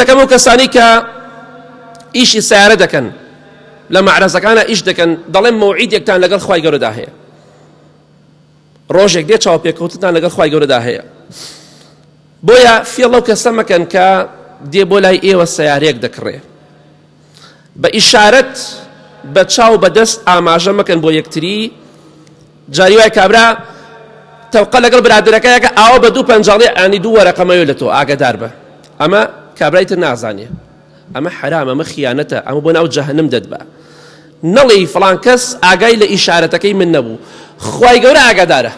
دەکەم ئەو کەسانی کە ئیشی سیارە دەکەن لە مەعرەزەکانە ئیش دەکەن دەڵێم مەوعیدێکتان لەگەڵ خوای گەورەدا هەیە ڕۆژێک دێ چاوپێکەوتتان لەگەڵ خوای گەورەدا هەیە بۆیە فێڵ لەو کەسە مەکەن کە دێ بۆ لای ئێوە سیارەیەک دەکڕێ بە ئیشارەت بە چاو بە دەست ئاماژە مەکەن بۆ یەکتری جاری وای کابرا تەوقە لەگەڵ برادەرەکەیەکە ئاوە بە دوو پەنجاڵی ئانی دوو وەرەقە مەوێ لە تۆ ئاگادار بە ئەمە کابرای تر نازانێ ئەمە حرام ئەمە خیانەتە ئەمە بۆ ناو جەهەنم دەتبا نەڵێی فڵان کەس ئاگای لە ئیشارەتەکەی من نەبوو خوای گەورە ئاگادارە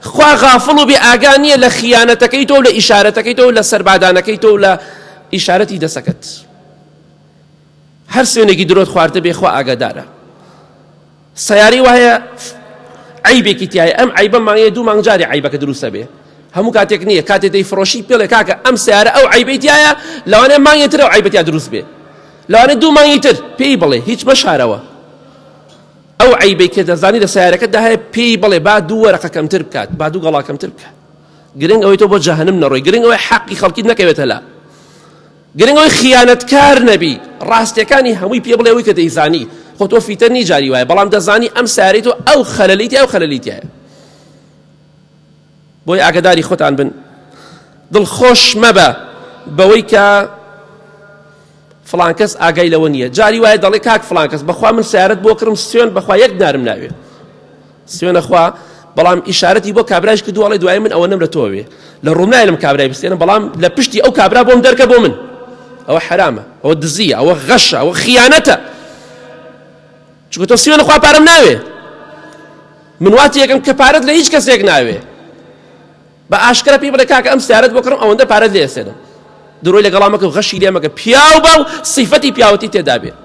خوا غافڵ و بێ ئاگا نییە لە خیانەتەکەی تۆ و لە ئیشارەتەکەی تۆ و لە سەربادانەکەی تۆ و لە ئیشارەتی دەسەکەت هەر سوێنێکی درۆت خواردە بێ خوا ئاگادارە سەیارەی وایە عەیبێکی تایە ئەم عەیبە مانگێ دوو مانگ جارێ عەیبەکە دروستە بێ هەموو کاتێک نییە کاتێ دەیفرۆشی پێڵێ کاکە ئەم سیارە ئەو عەیبەی تایە لەوانەیە مانگێ تر ئەو عەیبە تیا دروست بێ لەوانەیە دوو مانگی تر پێی بڵێ هیچ مەشارەوە ئەو عەیبەی کە دەزانی لە سیارەکەدا هەیە پێی بڵێ با دوو وەرەقە کەمتر بکات با دوو گەڵا کەمتر بکات گرنگ ئەوەی تۆ بۆ جەهەنم نەڕۆی گرنگ ئەوەی حەقی خەڵکیت نەکەوێتە لا گرنگ ئەوەی خیانەتکار نەبی ڕاستیەکانی هەمووی پێ بڵێ ئەوەی کە دەیزانی خۆ تۆ فیتەر نی جاری وایە بەڵام دەزانی ئەم سارەی تۆ ئەو خەلەلی ئەو خەلەلی تایە بۆی ئاگداری خۆتان بن دڵخۆش مەبە بەوەی کە فڵان کەس ئاگای لەوە نییە جاری وایە دەڵێ کاک فڵان کەس بەخوا من سیارەت بۆ کڕم سوێن بەخوا یەک دارم ناوێ سوێنە خوا بەڵام ئیشارەتی بۆ کابرایش کردو ئەڵێ دوای من ئەوە نەم لە تۆوێ لە ڕووم نایلم کابرای بستێنم بەڵام لە پشتی ئەو کابرا بۆم دەرکە بۆ من ئەوە حرامە ئەوە دزیە ئەوە غەشە ئەوە خیانەتە چونکە تۆ سوێنە خوا پارەم ناوێ من واتی یەکەم کە پارەت لە هیچ کەسێک ناوێ بە ئاشکرا پێی بڵێ کاکە ئەم سیارەت بۆ کڕم ئەوەندە پارەت لێ ئەسێنم درۆی لەگەڵا مەکە و غەشی لێ مەکە پیاو بە و سیفەتی پیاوەتی تێدا بێ.